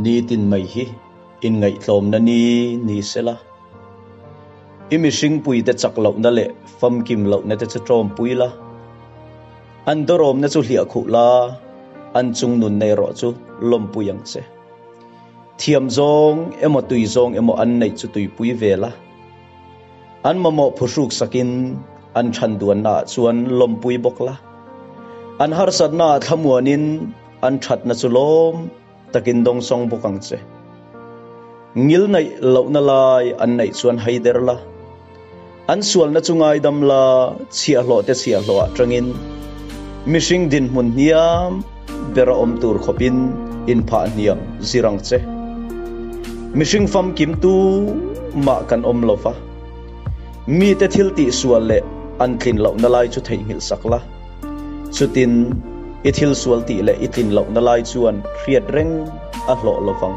Nitin mai hi inngaihtlawmna ni ni sela. I mihringpuite chak lohna leh famkim lohna te chu ṭawmpui la. An dawrawmna chu hliah khuh la, an chungnunna erawh chu lawmpui ang che. Thiam zawng emaw tui zawng emaw an neih chu tuipui ve la. An mamawh phuhruk sakin an chhan duannaah chuan lawmpui bawk la. An harsatnaah thlamuanin an thatna chu lawm takin dawngsawng bawk ang che. Ngil neih lohna lai an neih chuan haider la. An sualna chu ngaidam la, chhiahhlawh te chhiahhlawh ah tangin mihring dinhmun hniam ber a awm tur khawpin inphah hniam zir ang che. Mihring famkim tu mah kan awm lo va, mite thil tihsual leh an tlin lohna lai chu theihnghilh sak la. Chutin i thil sual tih leh i tlin lohna lai chuan hriat reng a hlawh lo vang.